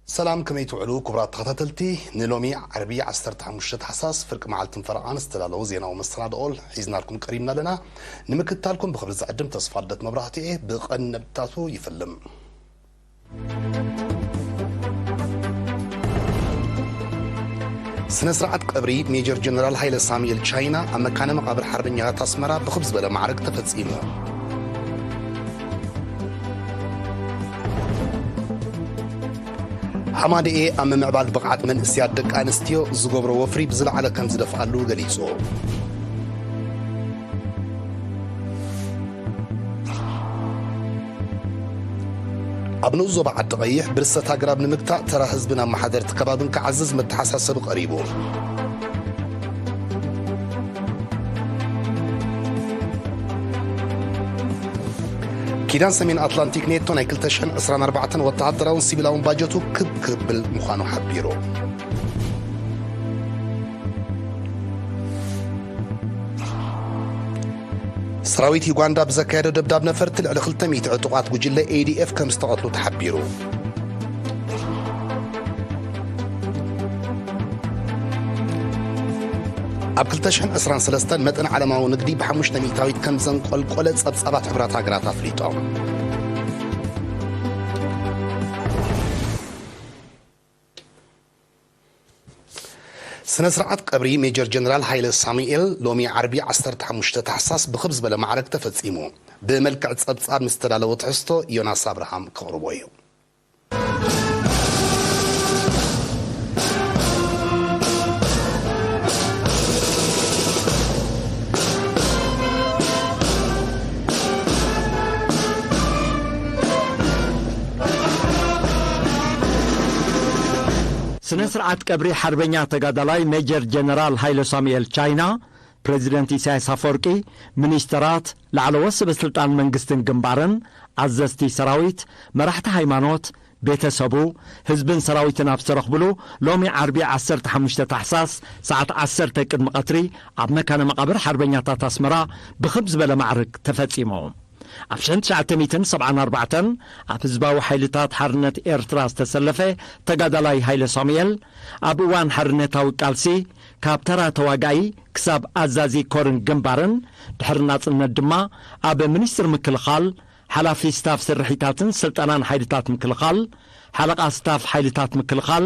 ሰላም፣ ከመይ ትውዕሉ ክቡራት ተኸታተልቲ? ንሎሚ ዓርቢ ዓሰርተ ሓሙሽተ ታሕሳስ ፍርቂ መዓልትን ፈረቓን ዝተዳለዉ ዜናዊ መሰናድኦ ሒዝናልኩም ቀሪብና ኣለና። ንምክትታልኩም ብኽብሪ ዝዕድም ተስፋ ልደት መብራህቱ እየ። ብቐንዲ ነጥብታቱ ይፍልም። ስነ ስርዓት ቀብሪ ሜጀር ጀነራል ሃይለ ሳሙኤል ቻይና ኣብ መካነ መቓብር ሓርበኛታት ኣስመራ ብኽብ ዝበለ ማዕረግ ተፈጺሙ። ሃማደኤ ኣብ ምምዕባል ብቕዓት መንእሰያት ደቂ ኣንስትዮ ዝገብሮ ወፍሪ ብዝለዓለ ከም ዝደፍኣሉ ገሊጹ። ኣብ ንኡስ ዞባ ዓዲ ቀይሕ ብርሰት ኣግራብ ንምግታእ ተራ ህዝብን ኣመሓደርቲ ከባብን ክዓዝዝ መተሓሳሰቢ ቀሪቡ። ኪዳን ሰሜን ኣትላንቲክ ኔቶ ናይ ክልተ ሽሕን ዕስራን ኣርባዕተን ወተሃደራውን ሲቪላውን ባጀቱ ክብ ክብል ምዃኑ ሓቢሩ። ሰራዊት ዩጋንዳ ብዘካየዶ ደብዳብ ነፈርቲ ልዕሊ ክልተ ሚእቲ ዕጡቓት ጉጅለ ኤ ዲ ኤፍ ከም ዝተቐትሉ ተሓቢሩ። ኣብ ክልተ ሽሕን ዕስራን ሰለስተን መጠን ዓለማዊ ንግዲ ብሓሙሽተ ሚእታዊት ከም ዘንቆልቆለ ጸብጻባት ሕቡራት ሃገራት ኣፍሊጦም። ስነ ስርዓት ቀብሪ ሜጀር ጀነራል ሃይለ ሳሙኤል ሎሚ ዓርቢ ዓሰርተ ሓሙሽተ ታሕሳስ ብኽብ ዝበለ ማዕረግ ተፈጺሙ። ብመልክዕ ጸብጻብ ምስ ተዳለወ ትሕዝቶ ዮናስ ኣብርሃም ከቕርቦ እዩ። ስነ ስርዓት ቀብሪ ሓርበኛ ተጋዳላይ ሜጀር ጀነራል ሃይለ ሳሙኤል ቻይና፣ ፕረዚደንት ኢሳያስ ኣፈወርቂ፣ ሚኒስተራት፣ ላዕለዎት ሰበ ስልጣን መንግስትን ግንባርን፣ ኣዘዝቲ ሰራዊት፣ መራሕቲ ሃይማኖት፣ ቤተሰቡ፣ ህዝብን ሰራዊትን ኣብ ዝተረኽብሉ ሎሚ ዓርቢ ዓሰርተ ሓሙሽተ ታሕሳስ ሰዓት ዓሰርተ ቅድሚ ቀትሪ ኣብ መካነ መቓብር ሓርበኛታት ኣስመራ ብኽብ ዝበለ ማዕርግ ተፈጺሙ። ኣብ ሽሕን ትሽዓተ ሚእትን ሰብዓን ኣርባዕተን ኣብ ህዝባዊ ሓይልታት ሓርነት ኤርትራ ዝተሰለፈ ተጋዳላይ ሃይለ ሳሙኤል፣ ኣብ እዋን ሓርነታዊ ቃልሲ ካብ ተራ ተዋጋኢ ክሳብ ኣዛዚ ኮርን ግንባርን፣ ድሕሪ ናጽነት ድማ ኣብ ሚኒስትሪ ምክልኻል፣ ሓላፊ ስታፍ ስርሒታትን ስልጠናን ሓይልታት ምክልኻል፣ ሓለቓ ስታፍ ሓይልታት ምክልኻል፣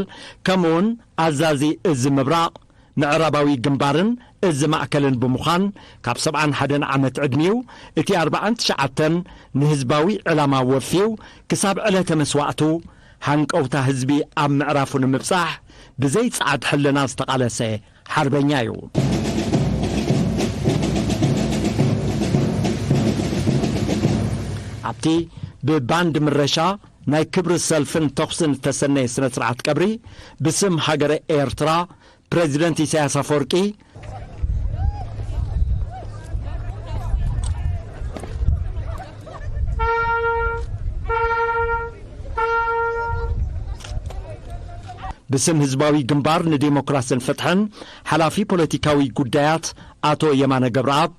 ከምኡውን ኣዛዚ እዚ ምብራቕ፣ ምዕራባዊ ግንባርን እዚ ማእከልን ብምዃን፣ ካብ ሰብዓን ሓደን ዓመት ዕድሚኡ እቲ ኣርባዓን ትሽዓተን ንህዝባዊ ዕላማ ወፍዩ፣ ክሳብ ዕለተ መስዋእቱ፣ ሃንቀውታ ህዝቢ ኣብ ምዕራፉ ንምብጻሕ ብዘይ ጸዓድ ሕልና ዝተቓለሰ ሓርበኛ እዩ። ኣብቲ ብባንድ ምረሻ ናይ ክብሪ ሰልፍን ተኹስን ዝተሰነየ ስነ ስርዓት ቀብሪ፣ ብስም ሃገረ ኤርትራ ፕረዚደንት ኢሳያስ ኣፈወርቂ፣ ብስም ህዝባዊ ግንባር ንዴሞክራስን ፍትሕን ሓላፊ ፖለቲካዊ ጉዳያት ኣቶ የማነ ገብረኣብ፣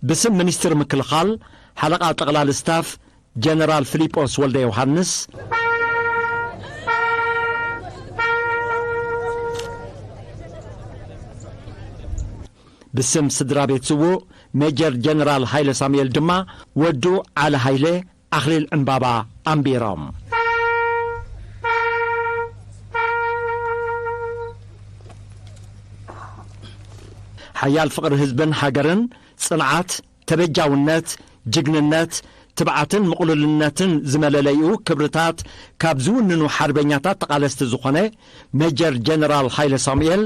ብስም ሚኒስትሪ ምክልኻል ሓለቓ ጠቕላሊ ስታፍ ጀነራል ፊሊጶስ ወልደ ዮሃንስ፣ ብስም ስድራ ቤት ስዉእ ሜጀር ጀነራል ሃይለ ሳሙኤል ድማ ወዱ ዓሊ ሃይለ ኣኽሊል ዕምባባ ኣንቢሮም። ሓያል ፍቕሪ ህዝብን ሃገርን፣ ጽንዓት፣ ተበጃውነት፣ ጅግንነት፣ ትብዓትን ምቕሉልነትን ዝመለለይኡ ክብርታት ካብ ዝውንኑ ሓርበኛታት ተቓለስቲ ዝኾነ ሜጀር ጀነራል ሃይለ ሳሙኤል፣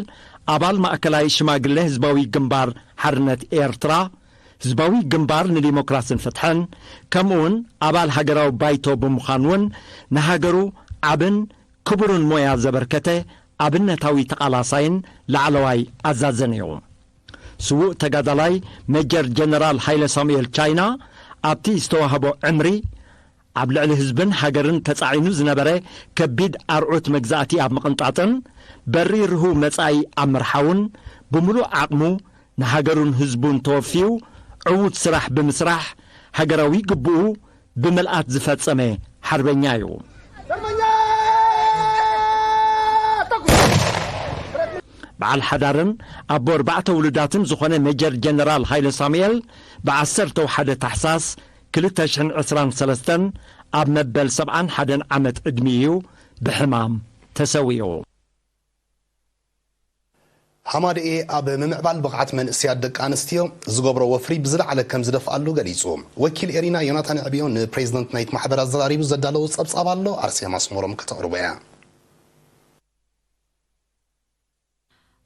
ኣባል ማእከላይ ሽማግለ ህዝባዊ ግንባር ሓርነት ኤርትራ፣ ህዝባዊ ግንባር ንዲሞክራስን ፍትሕን፣ ከምኡውን ኣባል ሃገራዊ ባይቶ ብምዃን እውን ንሃገሩ ዓብን ክቡርን ሞያ ዘበርከተ ኣብነታዊ ተቓላሳይን ላዕለዋይ ኣዛዝን እዩ። ስዉእ ተጋዳላይ ሜጀር ጀነራል ሃይለ ሳሙኤል ቻይና ኣብቲ ዝተዋህቦ ዕምሪ፣ ኣብ ልዕሊ ህዝብን ሃገርን ተጻዒኑ ዝነበረ ከቢድ ኣርዑት መግዛእቲ ኣብ ምቕንጣጥን፣ በሪ ርሁው መጻኢ ኣብ ምርሓውን፣ ብምሉእ ዓቕሙ ንሃገሩን ህዝቡን ተወፊዩ፣ ዕዉት ስራሕ ብምስራሕ ሃገራዊ ግብኡ ብምልኣት ዝፈጸመ ሓርበኛ እዩ። በዓል ሓዳርን ኣቦ ኣርባዕተ ውሉዳትን ዝኾነ ሜጀር ጀነራል ሃይለ ሳሙኤል ብ ዓሰርተ ሓደ ታሕሳስ ክልተ ሽሕን ዕስራን ሰለስተን ኣብ መበል ሰብዓን ሓደን ዓመት ዕድሚኡ ብሕማም ተሰዊኡ። ሃማደኤ ኣብ ምምዕባል ብቕዓት መንእሰያት ደቂ ኣንስትዮ ዝገብሮ ወፍሪ ብዝለዓለ ከም ዝደፍኣሉ ገሊጹ። ወኪል ኤሪና ዮናታን ዕብዮ ንፕሬዚደንት ናይቲ ማሕበር ኣዘራሪቡ ዘዳለዎ ጸብጻብ ኣሎ፣ ኣርሴማ ኣስመሮም ከተቕርቦ እያ።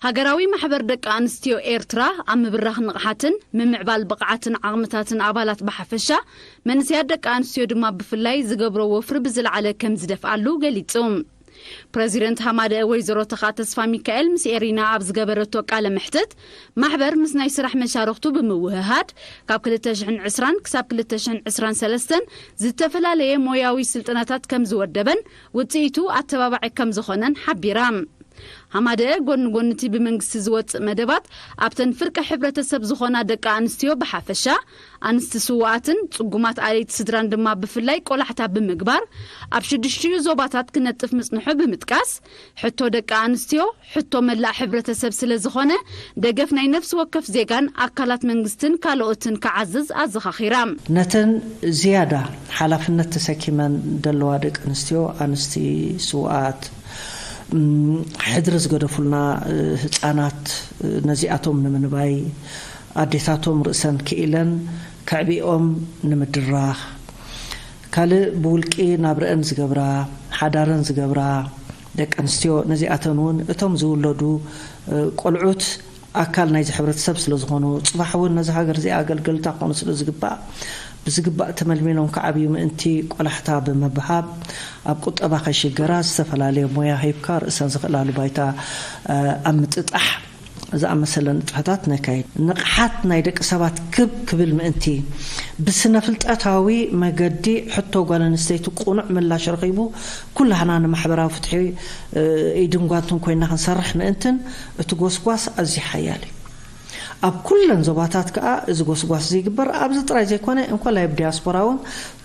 ሃገራዊ ማሕበር ደቂ ኣንስትዮ ኤርትራ ኣብ ምብራኽ ንቕሓትን ምምዕባል ብቕዓትን ዓቕምታትን ኣባላት ብሓፈሻ መንእሰያት ደቂ ኣንስትዮ ድማ ብፍላይ ዝገብሮ ወፍሪ ብዝለዓለ ከም ዝደፍኣሉ ገሊጹ። ፕረዚደንት ሃማደኤ ወይዘሮ ተኻ ተስፋ ሚካኤል ምስ ኤሪና ኣብ ዝገበረቶ ቃለ መሕትት ማሕበር ምስ ናይ ስራሕ መሻርኽቱ ብምውህሃድ ካብ ክልተ ሽሕን ዕስራን ክሳብ ክልተ ሽሕን ዕስራን ሰለስተን ዝተፈላለየ ሞያዊ ስልጠናታት ከም ዝወደበን ውፅኢቱ ኣተባባዒ ከም ዝኾነን ሓቢራ። ሃማደኤ ጎኒ ጎኒ እቲ ብመንግስቲ ዝወፅእ መደባት ኣብተን ፍርቂ ሕብረተሰብ ዝኾና ደቂ ኣንስትዮ ብሓፈሻ ኣንስቲ ስውኣትን ጽጉማት ኣለይቲ ስድራን ድማ ብፍላይ ቆላሕታ ብምግባር ኣብ ሽዱሽቲኡ ዞባታት ክነጥፍ ምጽንሑ ብምጥቃስ ሕቶ ደቂ ኣንስትዮ ሕቶ መላእ ሕብረተሰብ ስለ ዝኾነ ደገፍ ናይ ነፍሲ ወከፍ ዜጋን ኣካላት መንግስትን ካልኦትን ክዓዝዝ ኣዘኻኺራ። ነተን ዝያዳ ሓላፍነት ተሰኪመን ደለዋ ደቂ ኣንስትዮ ኣንስቲ ስውኣት ሕድሪ ዝገደፉልና ህፃናት ነዚኣቶም ንምንባይ ኣዴታቶም ርእሰን ክኢለን ከዕቢኦም ንምድራኽ ካልእ ብውልቂ ናብረአን ዝገብራ ሓዳረን ዝገብራ ደቂ ኣንስትዮ ነዚኣተን እውን እቶም ዝውለዱ ቆልዑት ኣካል ናይዚ ሕብረተሰብ ስለ ዝኾኑ ፅባሕ እውን ነዚ ሃገር እዚኣ ኣገልገልታ ክኾኑ ስለ ዝግባእ ብዝግባእ ተመልሚሎም ክዓብዩ ምእንቲ ቆላሕታ ብምብሃብ ኣብ ቁጠባ ከይሽገራ ዝተፈላለየ ሞያ ሂብካ ርእሰን ዝኽእላሉ ባይታ ኣብ ምጥጣሕ ዝኣመሰለ ንጥፈታት ነካይድ። ንቕሓት ናይ ደቂ ሰባት ክብ ክብል ምእንቲ ብስነ ፍልጠታዊ መገዲ ሕቶ ጓል ኣንስተይቲ ቁኑዕ ምላሽ ረኺቡ ኩላህና ንማሕበራዊ ፍትሒ ኢድን ጓንትን ኮይና ክንሰርሕ ምእንትን እቲ ጎስጓስ ኣዝዩ ሓያል እዩ። ኣብ ኩለን ዞባታት ከኣ እዚ ጎስጓስ እዚ ይግበር። ኣብዚ ጥራይ ዘይኮነ እንኮላይ ኣብ ዲያስፖራ እውን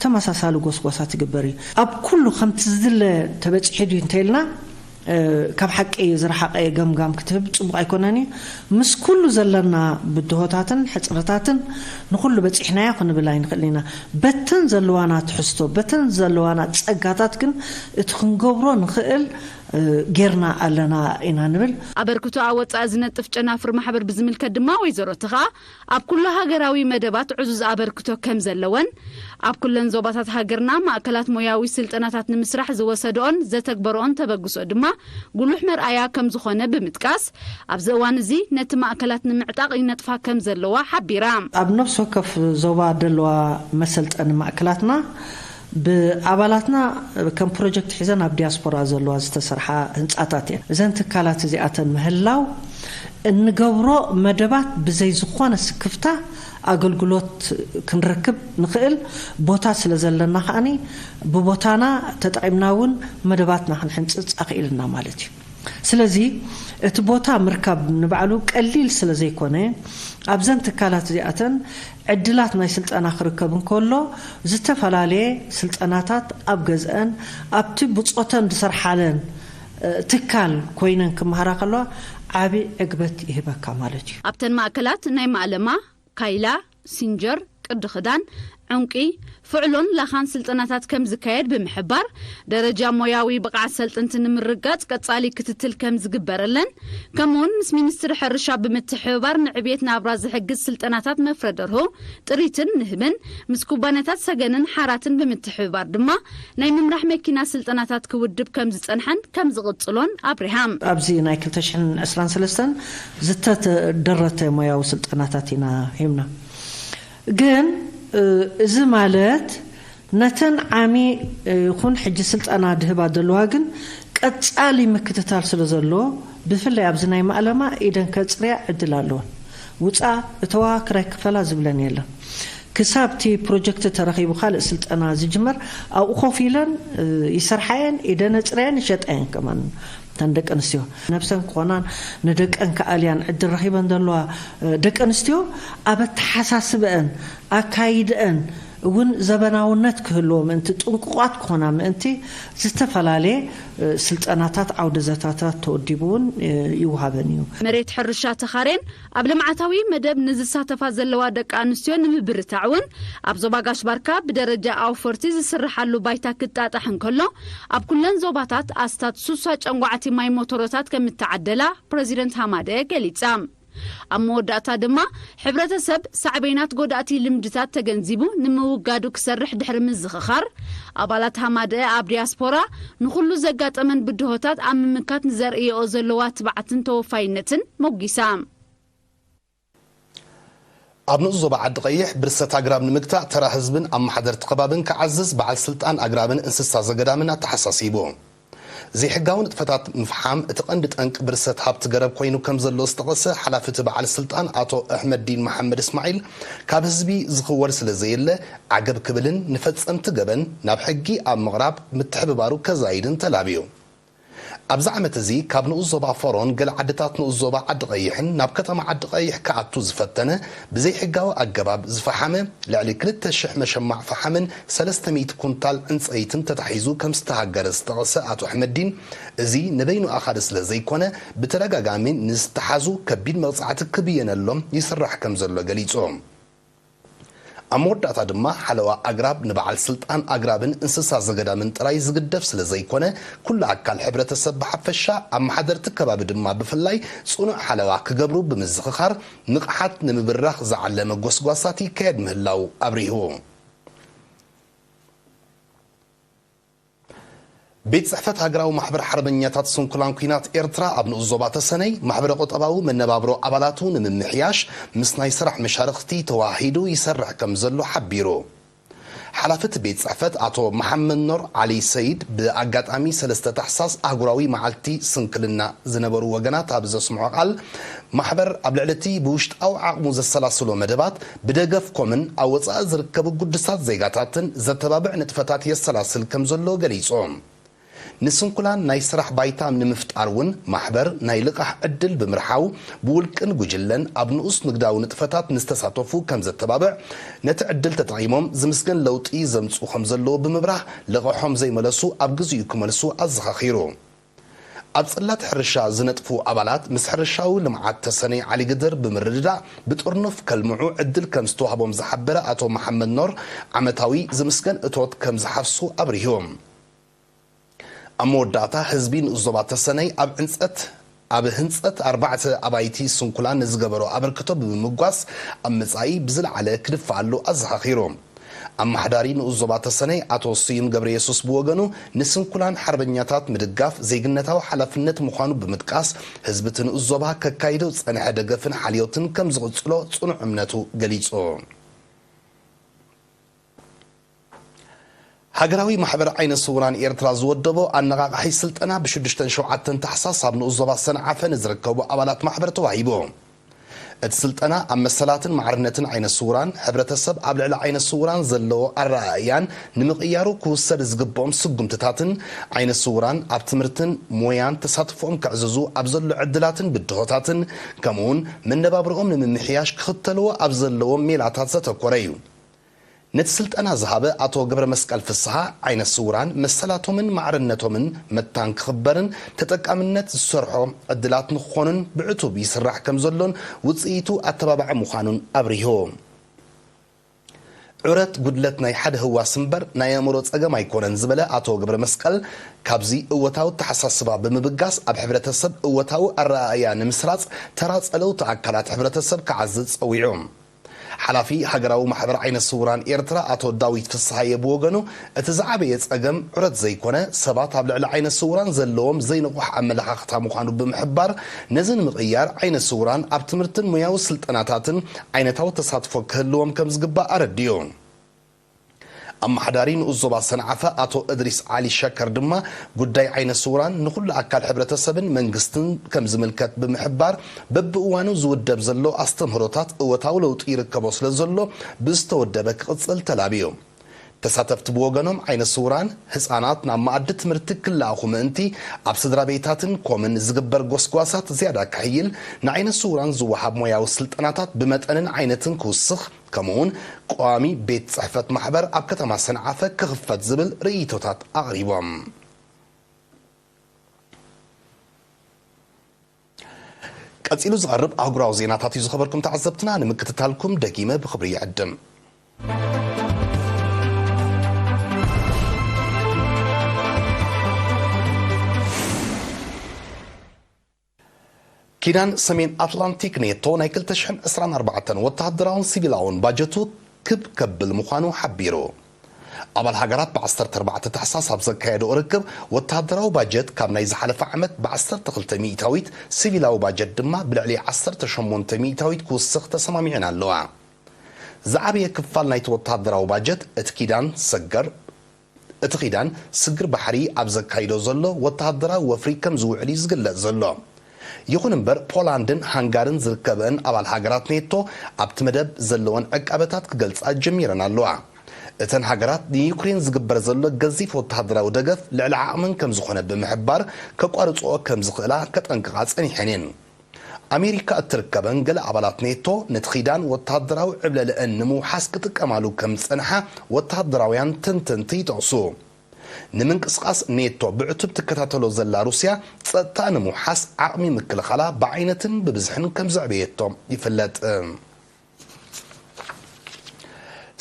ተመሳሳሊ ጎስጓሳት ይግበር እዩ። ኣብ ኩሉ ከምቲ ዝድለ ተበጺሑ ድዩ እንተኢልና ካብ ሓቂ ዝረሓቐ ገምጋም ክትህብ ጽቡቕ ኣይኮነን እዩ። ምስ ኩሉ ዘለና ብድሆታትን ሕጽረታትን ንኹሉ በጺሕናዮ ክንብል ኣይንኽእልን ኢና። በተን ዘለዋና ትሕዝቶ፣ በተን ዘለዋና ጸጋታት ግን እቲ ክንገብሮ ንኽእል ጌርና ኣለና ኢና ንብል። ኣበርክቶ ኣብ ወጻኢ ዝነጥፍ ጨናፍር ማሕበር ብዝምልከት ድማ ወይዘሮ ተኻ ኣብ ኩሉ ሃገራዊ መደባት ዕዙዝ ኣበርክቶ ከም ዘለወን ኣብ ኩለን ዞባታት ሃገርና ማእከላት ሞያዊ ስልጠናታት ንምስራሕ ዝወሰድኦን ዘተግበርኦን ተበግሶ ድማ ጉሉሕ መርኣያ ከም ዝኾነ ብምጥቃስ ኣብዚ እዋን እዚ ነቲ ማእከላት ንምዕጣቕ ይነጥፋ ከም ዘለዋ ሓቢራ። ኣብ ነፍሲ ወከፍ ዞባ ደለዋ መሰልጠኒ ማእከላትና ብኣባላትና ከም ፕሮጀክት ሒዘን ኣብ ዲያስፖራ ዘለዋ ዝተሰርሓ ህንፃታት እየን። እዘን ትካላት እዚኣተን ምህላው እንገብሮ መደባት ብዘይ ዝኾነ ስክፍታ ኣገልግሎት ክንረክብ ንኽእል ቦታ ስለ ዘለና ከኣኒ ብቦታና ተጠቒምና እውን መደባትና ክንሕንፅፅ ኣኽኢልና ማለት እዩ። ስለዚ እቲ ቦታ ምርካብ ንባዕሉ ቀሊል ስለ ዘይኮነ ኣብዘን ትካላት እዚኣተን ዕድላት ናይ ስልጠና ክርከብ እንከሎ ዝተፈላለየ ስልጠናታት ኣብ ገዝአን ኣብቲ ብፆተን ዝሰርሓለን ትካል ኮይነን ክመሃራ ከለዋ ዓቢ ዕግበት ይህበካ ማለት እዩ። ኣብተን ማእከላት ናይ ማእለማ፣ ካይላ፣ ሲንጀር፣ ቅዲ ክዳን፣ ዕንቂ፣ ፍዕሎን ላኻን ስልጠናታት ከም ዝካየድ ብምሕባር፣ ደረጃ ሞያዊ ብቕዓት ሰልጠንቲ ንምርጋጽ ቀጻሊ ክትትል ከም ዝግበረለን፣ ከምኡውን ምስ ሚኒስትሪ ሕርሻ ብምትሕብባር ንዕብየት ናብራ ዝሕግዝ ስልጠናታት መፍረ ደርሆ፣ ጥሪትን ንህብን ምስ ኩባንያታት ሰገንን ሓራትን ብምትሕብባር ድማ ናይ ምምራሕ መኪና ስልጠናታት ክውድብ ከም ዝጸንሐን ከም ዝቕጽሎን ኣብሪሃ። ኣብዚ ናይ ክልተ ሽሕን ዕስራን ሰለስተን ዝተደረተ ሞያዊ ስልጠናታት ኢና ሂብና። ግን እዚ ማለት ነተን ዓሚ ይኹን ሕጂ ስልጠና ድህባ ዘለዋ ግን ቀጻሊ ምክትታል ስለ ዘሎ ብፍላይ ኣብዚ ናይ ማእለማ ኢደን ከጽርያ ዕድል ኣለወን። ውጻ እተዋ ክራይ ክፈላ ዝብለን የለን። ክሳብ እቲ ፕሮጀክት ተረኺቡ ካልእ ስልጠና ዝጅመር ኣብኡ ኮፍ ኢለን ይሰርሓየን ኢደን ኣጽርየን ይሸጣየን ከማን እተን ደቂ ኣንስትዮ ነብሰን ክኾናን ንደቀን ክኣልያን ዕድል ረኺበን ዘለዋ ደቂ ኣንስትዮ ኣብ ኣተሓሳስበአን ኣካይደአን እውን ዘበናውነት ክህልዎ ምእንቲ ጥንቁቓት ክኾና ምእንቲ ዝተፈላለየ ስልጠናታት ዓውደ ዘታታት ተወዲቡ እውን ይወሃበን እዩ። መሬት ሕርሻ ተኻሬን ኣብ ልምዓታዊ መደብ ንዝሳተፋ ዘለዋ ደቂ ኣንስትዮ ንምብርታዕ እውን ኣብ ዞባ ጋሽ ባርካ ብደረጃ ኣውፈርቲ ዝስርሓሉ ባይታ ክጣጣሕ እንከሎ ኣብ ኩለን ዞባታት ኣስታት ሱሳ ጨንጓዕቲ ማይ ሞቶሮታት ከምተዓደላ ፕረዚደንት ሃማደኤ ገሊጻ። ኣብ መወዳእታ ድማ ሕብረተሰብ ሳዕቤናት ጎዳእቲ ልምድታት ተገንዚቡ ንምውጋዱ ክሰርሕ ድሕሪ ምዝኽኻር ኣባላት ሃማደኤ ኣብ ዲያስፖራ ንኹሉ ዘጋጠመን ብድሆታት ኣብ ምምካት ንዘርእየኦ ዘለዋ ትብዓትን ተወፋይነትን ሞጒሳ። ኣብ ንኡስ ዞባ ዓዲ ቀይሕ ብርሰት ኣግራብ ንምግታእ ተራ ህዝብን ኣመሓደርቲ ከባብን ክዓዝዝ በዓል ስልጣን ኣግራብን እንስሳ ዘገዳምን ኣተሓሳሲቡ። ዘይሕጋዊ ንጥፈታት ምፍሓም እቲ ቀንዲ ጠንቂ ብርሰት ሃብቲ ገረብ ኮይኑ ከም ዘሎ ዝጠቐሰ ሓላፊ እቲ በዓል ስልጣን ኣቶ ኣሕመዲን መሓመድ እስማዒል፣ ካብ ህዝቢ ዝኽወል ስለ ዘየለ ዓገብ ክብልን ንፈጸምቲ ገበን ናብ ሕጊ ኣብ ምቕራብ ምትሕብባሩ ከዛይድን ተላብዩ። ኣብዚ ዓመት እዚ ካብ ንኡስ ዞባ ፈሮን ገለ ዓድታት ንኡስ ዞባ ዓዲ ቀይሕን ናብ ከተማ ዓዲ ቀይሕ ክኣቱ ዝፈተነ ብዘይሕጋዊ ኣገባብ ዝፈሓመ ልዕሊ ክልተ ሽሕ መሸማዕ ፈሓምን ሰለስተ ሚእቲ ኩንታል ዕንጸይትን ተታሒዙ ከም ዝተሃገረ ዝጠቐሰ ኣቶ ኣሕመዲን፣ እዚ ንበይኑ ኣኻሊ ስለ ዘይኮነ ብተደጋጋሚ ንዝተሓዙ ከቢድ መቕጻዕቲ ክብየነሎም ይስራሕ ከም ዘሎ ገሊጹ። ኣብ መወዳእታ ድማ ሓለዋ ኣግራብ ንበዓል ስልጣን ኣግራብን እንስሳ ዘገዳምን ጥራይ ዝግደፍ ስለ ዘይኮነ፣ ኩሉ ኣካል ሕብረተሰብ ብሓፈሻ፣ ኣመሓደርቲ ከባቢ ድማ ብፍላይ ጽኑዕ ሓለዋ ክገብሩ ብምዝኽኻር፣ ንቕሓት ንምብራኽ ዝዓለመ ጎስጓሳት ይካየድ ምህላው ኣብሪሁ። ቤት ጽሕፈት ሃገራዊ ማሕበር ሓርበኛታት ስንኩላን ኲናት ኤርትራ ኣብ ንኡስ ዞባ ተሰነይ ማሕበረ ቁጠባዊ መነባብሮ ኣባላቱ ንምምሕያሽ ምስ ናይ ስራሕ መሻርኽቲ ተወሃሂዱ ይሰርሕ ከም ዘሎ ሓቢሩ። ሓላፊ እቲ ቤት ጽሕፈት ኣቶ መሓመድ ኖር ዓሊ ሰይድ ብኣጋጣሚ ሰለስተ ታሕሳስ ኣህጉራዊ መዓልቲ ስንክልና ዝነበሩ ወገናት ኣብ ዘስምዖ ቃል፣ ማሕበር ኣብ ልዕሊ እቲ ብውሽጣዊ ዓቕሙ ዘሰላስሎ መደባት ብደገፍኮምን ኣብ ወጻኢ ዝርከቡ ግዱሳት ዜጋታትን ዘተባብዕ ንጥፈታት የሰላስል ከም ዘሎ ገሊጹ። ንስንኩላን ናይ ስራሕ ባይታ ንምፍጣር እውን ማሕበር ናይ ልቓሕ ዕድል ብምርሓው ብውልቅን ጉጅለን ኣብ ንኡስ ንግዳዊ ንጥፈታት ንዝተሳተፉ ከም ዘተባብዕ፣ ነቲ ዕድል ተጠቒሞም ዝምስገን ለውጢ ዘምጽኡ ከም ዘለዉ ብምብራህ፣ ልቓሖም ዘይመለሱ ኣብ ግዚኡ ክመልሱ ኣዘኻኺሩ። ኣብ ጽላት ሕርሻ ዝነጥፉ ኣባላት ምስ ሕርሻዊ ልምዓት ተሰነይ ዓሊግድር ብምርድዳእ ብጥርኑፍ ከልምዑ ዕድል ከም ዝተዋህቦም ዝሓበረ ኣቶ መሓመድ ኖር፣ ዓመታዊ ዝምስገን እቶት ከም ዝሓፍሱ ኣብሪሁ። ኣብ መወዳእታ ህዝቢ ንኡስ ዞባ ተሰነይ ኣብ ዕንጸት ኣብ ህንጸት ኣርባዕተ ኣባይቲ ስንኩላን ንዝገበሮ ኣበርክቶ ብምምጓስ ኣብ መጻኢ ብዝለዓለ ክድፈኣሉ ኣዘኻኺሩ። ኣመሓዳሪ ንኡስ ዞባ ተሰነይ ኣቶ ስዩም ገብረየሱስ ብወገኑ፣ ንስንኩላን ሓርበኛታት ምድጋፍ ዜግነታዊ ሓላፍነት ምዃኑ ብምጥቃስ፣ ህዝቢ እቲ ንኡስ ዞባ ከካይዶ ዝጸንሐ ደገፍን ሓልዮትን ከም ዝቕጽሎ ጽኑዕ እምነቱ ገሊጹ። ሃገራዊ ማሕበር ዓይነ ስውራን ኤርትራ ዝወደቦ ኣነቓቓሒ ስልጠና ብሽዱሽተን ሸውዓተን ታሕሳስ ኣብ ንኡስ ዞባ ሰንዓፈ ንዝርከቡ ኣባላት ማሕበር ተዋሂቡ። እቲ ስልጠና ኣብ መሰላትን ማዕርነትን ዓይነ ስውራን፣ ሕብረተሰብ ኣብ ልዕሊ ዓይነ ስውራን ዘለዎ ኣረኣእያን ንምቕያሩ ክውሰድ ዝግብኦም ስጉምትታትን፣ ዓይነ ስውራን ኣብ ትምህርትን ሞያን ተሳትፎኦም ከዕዝዙ ኣብ ዘሎ ዕድላትን ብድሆታትን፣ ከምኡውን መነባብርኦም ንምምሕያሽ ክኽተልዎ ኣብ ዘለዎም ሜላታት ዘተኮረ እዩ። ነቲ ስልጠና ዝሃበ ኣቶ ገብረመስቀል ፍስሃ፣ ዓይነ ስውራን መሰላቶምን ማዕርነቶምን መታን ክኽበርን ተጠቃምነት ዝሰርሖ ዕድላት ንክኾኑን ብዕቱብ ይስራሕ ከም ዘሎን ውፅኢቱ ኣተባባዒ ምዃኑን ኣብሪሁ። ዑረት ጉድለት ናይ ሓደ ህዋስ እምበር ናይ ኣእምሮ ፀገም ኣይኮነን ዝበለ ኣቶ ገብረመስቀል፣ ካብዚ እወታዊ ኣተሓሳስባ ብምብጋስ ኣብ ሕብረተሰብ እወታዊ ኣረኣእያ ንምስራፅ ተራ ፀለውቲ ኣካላት ሕብረተሰብ ክዓዝዝ ፀዊዑ። ሓላፊ ሃገራዊ ማሕበር ዓይነ ስውራን ኤርትራ ኣቶ ዳዊት ፍስሃየ ብወገኑ፣ እቲ ዝዓበየ ጸገም ዑረት ዘይኮነ፣ ሰባት ኣብ ልዕሊ ዓይነ ስውራን ዘለዎም ዘይንቑሕ ኣመለኻኽታ ምዃኑ ብምሕባር፣ ነዚ ንምቕያር ዓይነ ስውራን ኣብ ትምህርትን ሞያዊ ስልጠናታትን ዓይነታዊ ተሳትፎ ክህልዎም ከም ዝግባእ ኣረዲኡ። ኣመሓዳሪ ንኡስ ዞባ ሰንዓፈ ኣቶ እድሪስ ዓሊ ሸከር ድማ፣ ጉዳይ ዓይነ ስውራን ንኹሉ ኣካል ሕብረተሰብን መንግስትን ከም ዝምልከት ብምሕባር፣ በብእዋኑ ዝውደብ ዘሎ ኣስተምህሮታት እወታዊ ለውጢ ይርከቦ ስለ ዘሎ፣ ብዝተወደበ ክቕጽል ተላብዩ። ተሳተፍቲ ብወገኖም፣ ዓይነ ስውራን ህጻናት ናብ መኣዲ ትምህርቲ ክለኣኹ ምእንቲ፣ ኣብ ስድራ ቤታትን ኮምን ዝግበር ጎስጓሳት ዝያዳ ክሕይል፣ ንዓይነ ስውራን ዝወሃብ ሞያዊ ስልጠናታት ብመጠንን ዓይነትን ክውስኽ፣ ከምኡውን ቀዋሚ ቤት ጽሕፈት ማሕበር ኣብ ከተማ ሰንዓፈ ክኽፈት ዝብል ርእይቶታት ኣቕሪቦም። ቀጺሉ ዝቐርብ ኣህጉራዊ ዜናታት እዩ። ዝኸበርኩም ተዓዘብትና፣ ንምክትታልኩም ደጊመ ብኽብሪ ይዕድም። ኪዳን ሰሜን ኣትላንቲክ ኔቶ ናይ ክልተ ሽሕን ዕስራን ኣርባዕተን ወተሃደራውን ሲቪላውን ባጀቱ ክብ ከብል ምዃኑ ሓቢሩ። ኣባል ሃገራት ብ ዓሰርተ ኣርባዕተ ታሕሳስ ኣብ ዘካየደኦ ርክብ፣ ወተሃደራዊ ባጀት ካብ ናይ ዝሓለፈ ዓመት ብ ዓሰርተ ክልተ ሚእታዊት፣ ሲቪላዊ ባጀት ድማ ብልዕሊ ዓሰርተ ሸሞንተ ሚእታዊት ክውስኽ ተሰማሚዐን ኣለዋ። ዝዓበየ ክፋል ናይቲ ወተሃደራዊ ባጀት እቲ ኪዳን ሰገር እቲ ኪዳን ስግር ባሕሪ ኣብ ዘካይዶ ዘሎ ወተሃደራዊ ወፍሪ ከም ዝውዕል እዩ ዝግለጽ ዘሎ። ይኹን እምበር፣ ፖላንድን ሃንጋርን ዝርከበን ኣባል ሃገራት ኔቶ ኣብቲ መደብ ዘለወን ዕቃበታት ክገልጻ ጀሚረን ኣለዋ። እተን ሃገራት ንዩክሬን ዝግበር ዘሎ ገዚፍ ወተሃደራዊ ደገፍ ልዕሊ ዓቕመን ከም ዝኾነ ብምሕባር፣ ከቋርጽኦ ከም ዝኽእላ ከጠንቅቓ ጸኒሐን እየን። ኣሜሪካ እትርከበን ገለ ኣባላት ኔቶ፣ ነቲ ኪዳን ወተሃደራዊ ዕብለልአን ንምውሓስ ክጥቀማሉ ከም ዝጸንሓ ወተሃደራውያን ተንተንቲ ይጠቕሱ። ንምንቅስቓስ ኔቶ ብዕቱብ ትከታተሎ ዘላ ሩስያ፣ ጸጥታ ንምውሓስ ዓቕሚ ምክልኻላ ብዓይነትን ብብዝሕን ከም ዘዕበየቶ ይፍለጥ።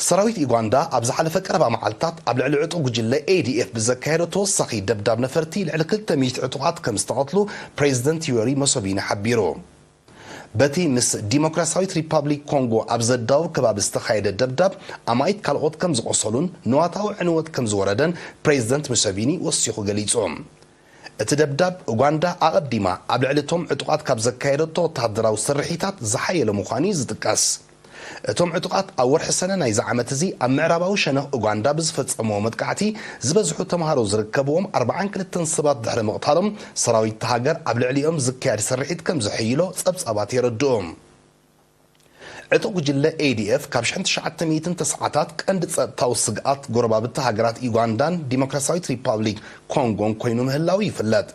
ሰራዊት ዩጋንዳ ኣብ ዝሓለፈ ቀረባ መዓልታት ኣብ ልዕሊ ዕጡቕ ጉጅለ ኤ ዲ ኤፍ ብዘካየዶ ተወሳኺ ደብዳብ ነፈርቲ፣ ልዕሊ ክልተ ሚእቲ ዕጡቓት ከም ዝተቐትሉ ፕሬዚደንት ዮወሪ ሙሰቪኒ ሓቢሩ። በቲ ምስ ዲሞክራሲያዊት ሪፓብሊክ ኮንጎ ኣብ ዘዳውብ ከባቢ ዝተኻየደ ደብዳብ፣ ኣማኢት ካልኦት ከም ዝቖሰሉን ንዋታዊ ዕንወት ከም ዝወረደን ፕሬዚደንት ሙሰቪኒ ወሲኹ ገሊጹ። እቲ ደብዳብ፣ ኡጋንዳ ኣቐዲማ ኣብ ልዕሊ እቶም ዕጡቓት ካብ ዘካየደቶ ወተሃደራዊ ስርሒታት ዝሓየለ ምዃኑ እዩ ዝጥቀስ። እቶም ዕጡቓት ኣብ ወርሒ ሰነ ናይዚ ዓመት እዚ ኣብ ምዕራባዊ ሸነኽ ኡጋንዳ ብዝፈጸምዎ መጥቃዕቲ፣ ዝበዝሑ ተምሃሮ ዝርከብዎም ኣርባዓን ክልተን ሰባት ድሕሪ ምቕታሎም፣ ሰራዊት እታ ሃገር ኣብ ልዕሊኦም ዝካየድ ስርሒት ከም ዘሐይሎ ጸብጻባት የረድኡ። ዕጡቕ ጉጅለ ኤ ዲ ኤፍ ካብ ሽሕን ትሽዓተ ሚእትን ተስዓታት ቀንዲ ጸጥታዊ ስግኣት ጎረባብቲ ሃገራት ዩጋንዳን ዲሞክራሲያዊት ሪፓብሊክ ኮንጎን ኮይኑ ምህላዉ ይፍለጥ።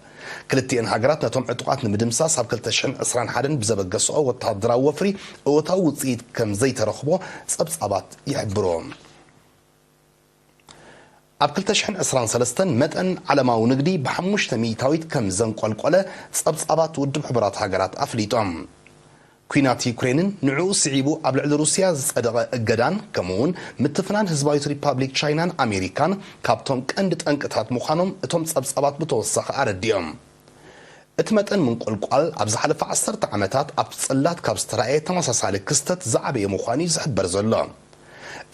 ክልቲኤን ሃገራት ነቶም ዕጡቓት ንምድምሳስ ኣብ ክልተ ሽሕን ዕስራን ሓደን ብዘበገስኦ ወተሃደራዊ ወፍሪ እወታዊ ውጽኢት ከም ዘይተረኽቦ ጸብጻባት ይሕብሩ። ኣብ ክልተ ሽሕን ዕስራን ሰለስተን መጠን ዓለማዊ ንግዲ ብሓሙሽተ ሚእታዊት ከም ዘንቆልቆለ ጸብጻባት ውድብ ሕቡራት ሃገራት ኣፍሊጦም። ኲናት ዩክሬንን ንዕኡ ስዒቡ ኣብ ልዕሊ ሩስያ ዝጸደቐ እገዳን፣ ከምኡውን ምትፍናን ህዝባዊት ሪፓብሊክ ቻይናን ኣሜሪካን ካብቶም ቀንዲ ጠንቅታት ምዃኖም እቶም ጸብጻባት ብተወሳኺ ኣረዲኦም። እቲ መጠን ምንቁልቋል ኣብ ዝሓለፈ ዓሰርተ ዓመታት ኣብቲ ጽላት ካብ ዝተራእየ ተመሳሳሊ ክስተት ዝዓበየ ምዃኑ እዩ ዝሕበር ዘሎ።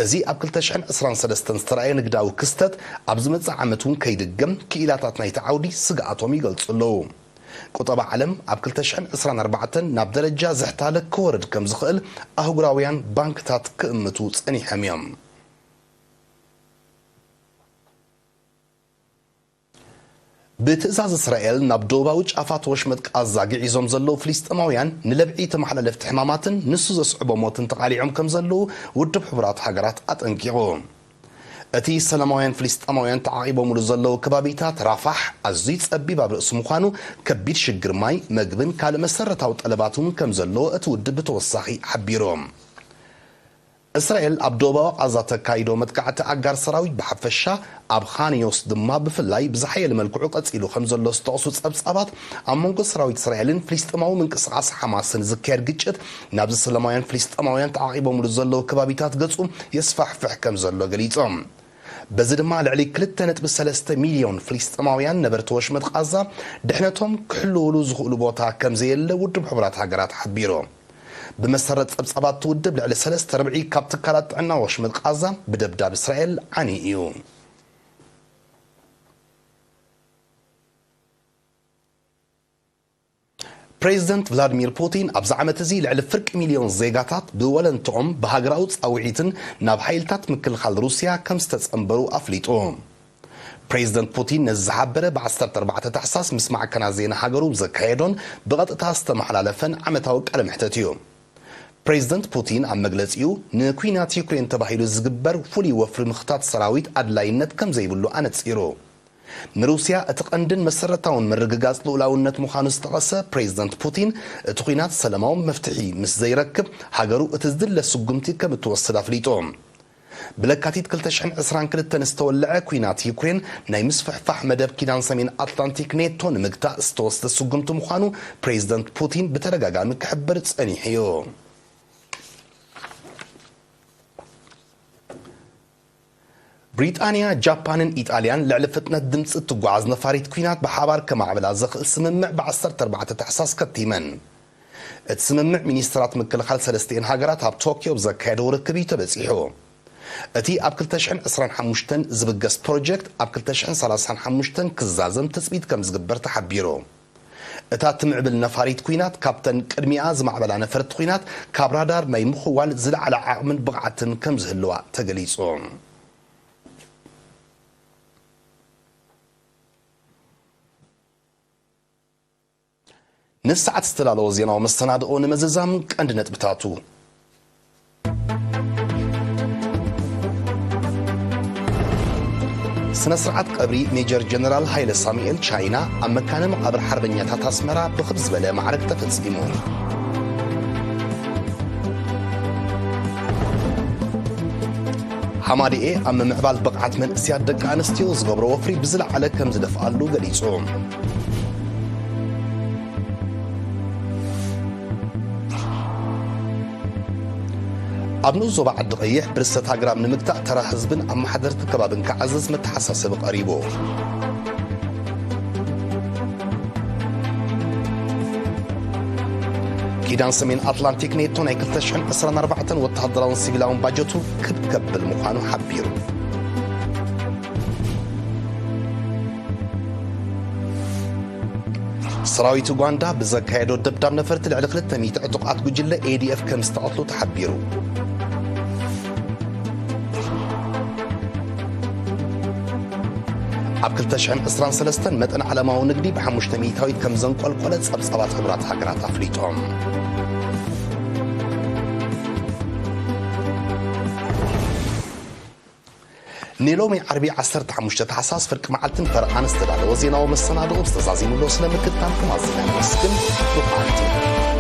እዚ ኣብ ክልተ ሽሕን ዕስራን ሰለስተን ዝተራእየ ንግዳዊ ክስተት ኣብ ዝመጽእ ዓመት እውን ከይድገም ክኢላታት ናይቲ ዓውዲ ስግኣቶም ይገልጹ ኣለዉ። ቁጠባ ዓለም ኣብ ክልተ ሽሕን ዕስራን ኣርባዕተን ናብ ደረጃ ዝሕታለ ክወርድ ከም ዝኽእል ኣህጉራውያን ባንክታት ክእምቱ ጸኒሖም እዮም። ብትእዛዝ እስራኤል ናብ ደቡባዊ ጫፋት ወሽመጥ ቃዛ ግዒዞም ዘለዉ ፍልስጤማውያን ንለብዒ ተመሓላለፍቲ ሕማማትን ንሱ ዘስዕቦ ሞትን ተቓሊዖም ከም ዘለዉ ውድብ ሕቡራት ሃገራት ኣጠንቂቑ። እቲ ሰላማውያን ፍልስጤማውያን ተዓቒቦምሉ ዘለዉ ከባቢታት ራፋሕ ኣዝዩ ጸቢብ ኣብ ርእሲ ምዃኑ፣ ከቢድ ሽግር ማይ፣ መግብን ካልእ መሰረታዊ ጠለባት እውን ከም ዘለዎ እቲ ውድብ ብተወሳኺ ሓቢሩ። እስራኤል ኣብ ደቡባዊ ቃዛ ተካይዶ መጥቃዕቲ ኣጋር ሰራዊት ብሓፈሻ፣ ኣብ ኻን ዮስ ድማ ብፍላይ ብዝሓየለ መልክዑ ቀጺሉ ከም ዘሎ ዝጠቕሱ ጸብጻባት፣ ኣብ መንጎ ሰራዊት እስራኤልን ፍልስጤማዊ ምንቅስቓስ ሓማስን ዝካየድ ግጭት ናብዚ ሰላማውያን ፍልስጤማውያን ተዓቒቦምሉ ዘለዉ ከባቢታት ገጹ የስፋሕፍሕ ከም ዘሎ ገሊጾም። በዚ ድማ ልዕሊ ክልተ ነጥቢ ሰለስተ ሚልዮን ፍልስጤማውያን ነበርቲ ወሽመጥ ቃዛ ድሕነቶም ክሕልውሉ ዝኽእሉ ቦታ ከም ዘየለ ውድብ ሕቡራት ሃገራት ሓቢሩ። ብመሰረት ጸብጻባት እቲ ውድብ፣ ልዕሊ ሰለስተ ርብዒ ካብ ትካላት ጥዕና ወሽመጥ ቃዛ ብደብዳብ እስራኤል ዓንዩ እዩ። ፕሬዚደንት ቭላድሚር ፑቲን ኣብዚ ዓመት እዚ ልዕሊ ፍርቂ ሚልዮን ዜጋታት ብወለንትኦም ብሃገራዊ ጻውዒትን ናብ ሓይልታት ምክልኻል ሩስያ ከም ዝተጸንበሩ ኣፍሊጡ። ፕሬዚደንት ፑቲን ነዚ ዝሓበረ ብ ዓሰርተ ኣርባዕተ ታሕሳስ ምስ ማዕከናት ዜና ሃገሩ ዘካየዶን ብቐጥታ ዝተመሓላለፈን ዓመታዊ ቃለ መሕተት እዩ። ፕሬዚደንት ፑቲን ኣብ መግለጺኡ፣ ንኲናት ዩክሬን ተባሂሉ ዝግበር ፍሉይ ወፍሪ ምኽታት ሰራዊት ኣድላይነት ከም ዘይብሉ ኣነጺሩ። ንሩስያ እቲ ቀንድን መሰረታውን ምርግጋጽ ልኡላውነት ምዃኑ ዝጠቐሰ ፕሬዚደንት ፑቲን፣ እቲ ኲናት ሰላማዊ መፍትሒ ምስ ዘይረክብ፣ ሃገሩ እቲ ዝድለ ስጉምቲ ከም እትወስድ ኣፍሊጡ። ብለካቲት ክልተ ሽሕን ዕስራን ክልተን ዝተወልዐ ኲናት ዩክሬን፣ ናይ ምስፍሕፋሕ መደብ ኪዳን ሰሜን ኣትላንቲክ ኔቶ ንምግታእ ዝተወስደ ስጉምቲ ምዃኑ ፕሬዚደንት ፑቲን ብተደጋጋሚ ክሕብር ጸኒሑ እዩ። ብሪጣንያ፣ ጃፓንን ኢጣልያን ልዕሊ ፍጥነት ድምፂ እትጓዓዝ ነፋሪት ኲናት ብሓባር ከማዕብላ ዘኽእል ስምምዕ ብ ዓሰርተ ኣርባዕተ ታሕሳስ ከቲመን። እቲ ስምምዕ ሚኒስትራት ምክልኻል ሰለስቲኤን ሃገራት ኣብ ቶክዮ ብዘካየደው ርክብ እዩ ተበፂሑ። እቲ ኣብ ክልተ ሽሕን ዕስራን ሓሙሽተን ዝብገስ ፕሮጀክት ኣብ ክልተ ሽሕን ሰላሳን ሓሙሽተን ክዛዘም ትፅቢት ከም ዝግበር ተሓቢሩ። እታ ትምዕብል ነፋሪት ኲናት ካብተን ቅድሚኣ ዝማዕበላ ነፈርቲ ኲናት ካብ ራዳር ናይ ምኽዋል ዝለዓለ ዓቕምን ብቕዓትን ከም ዝህልዋ ተገሊጹ። ንሰዓት ዝተዳለወ ዜናዊ መሰናድኦ ንምዝዛም ቀንዲ ነጥብታቱ። ስነ ስርዓት ቀብሪ ሜጀር ጀነራል ሃይለ ሳሙኤል ቻይና ኣብ መካነ መቓብር ሓርበኛታት ኣስመራ ብኽብ ዝበለ ማዕረግ ተፈጺሙ። ሃማዲኤ ኣብ ምምዕባል ብቕዓት መንእስያት ደቂ ኣንስትዮ ዝገብሮ ወፍሪ ብዝለዓለ ከም ዝደፍኣሉ ገሊጹ። ኣብ ንኡስ ዞባ ዓዲ ቀይሕ ብርሰት ኣግራብ ንምግታእ ተራ ህዝብን ኣመሓደርቲ ከባብን ክዓዝዝ መተሓሳሰቢ ቀሪቡ። ኪዳን ሰሜን ኣትላንቲክ ኔቶ ናይ ክልተ ሽሕን ዕስራን ኣርባዕተን ወተሃደራውን ሲቪላውን ባጀቱ ክብ ከብል ምዃኑ ሓቢሩ። ሰራዊት ኡጋንዳ ብዘካየዶ ደብዳብ ነፈርቲ ልዕሊ ክልተ ሚእቲ ዕጡቓት ጉጅለ ኤ ዲ ኤፍ ከም ዝተቐትሉ ተሓቢሩ። ኣብ ክልተ ሽሕን ዕስራን ሰለስተን መጠን ዓለማዊ ንግዲ ብሓሙሽተ ሚእታዊት ከም ዘንቆልቆለ ጸብጻባት ሕቡራት ሃገራት ኣፍሊጦም። ንሎሚ ዓርቢ ዓሰርተ ሓሙሽተ ታሕሳስ ፍርቂ መዓልትን ፈረቓን ዝተዳለወ ዜናዊ መሰናድኦ ዝተዛዚሙ ኣሎ። ስለ ምክትታልኩም ኣዝና ነመስግን። ሉቃንቲ